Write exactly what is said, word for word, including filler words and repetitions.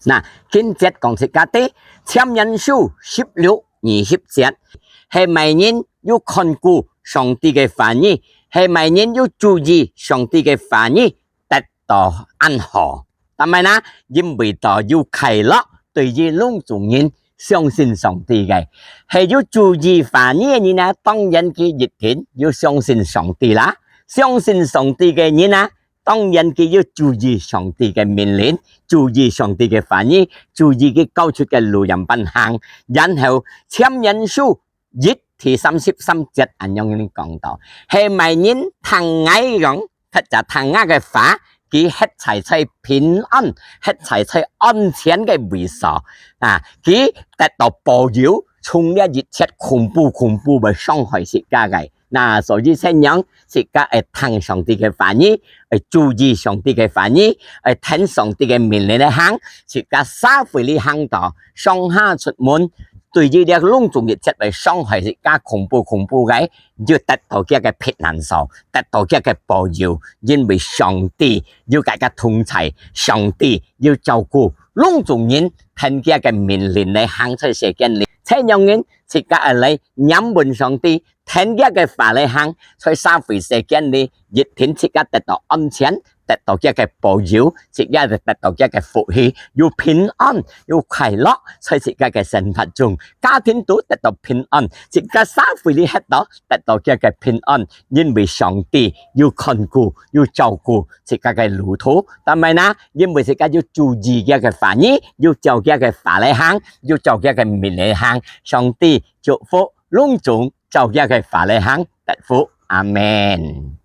那，經節講自家知，箴言書十六二十節，係麼人有看顧上帝个話語，係麼人有注意上帝个話語，得到恁好。但係呢，因為到有快樂，對於攏總人相信上帝个，係有注意話語个人呢，當然佢一定有相信上帝啦。相信上帝个人呢，當然佢有注意上帝个命令，注意上帝个話語，注意佢教出个路樣般行。然後，箴言書一第三十三節恁樣講到，係麼人聽𠊎講，或者聽𠊎个話，佢歇在在平安，歇在在安全个位所，啊，佢得到保佑，從這一切恐怖恐怖个傷害自家个。那所以這樣，自家愛聽上帝个話語，愛注意上帝个話語，愛聽上帝个命令來行，自家社會裡行到，上下出門，對於這攏總一切个傷害自家恐怖恐怖个，就得到佢个避難所，得到佢个保佑，因為上帝有佢个同在，上帝有照顧，攏總人聽佢个命令來行在世間裡。這樣人自家愛來仰望上帝，聽佢个話來行，在社會世間裡，一定自家得到安全，得到佢个保佑，自家得到佢个福氣，有平安，有快樂，在自家个生活中，家庭都得到平安，自家社會裡歇到得到佢个平安，因為上帝有看顧，有照顧自家个路途。但係呢，因為自家有注意佢个話語，有照佢个話來行，有照佢个命令來行，上帝祝福攏總照佢个話來行，得福。阿門。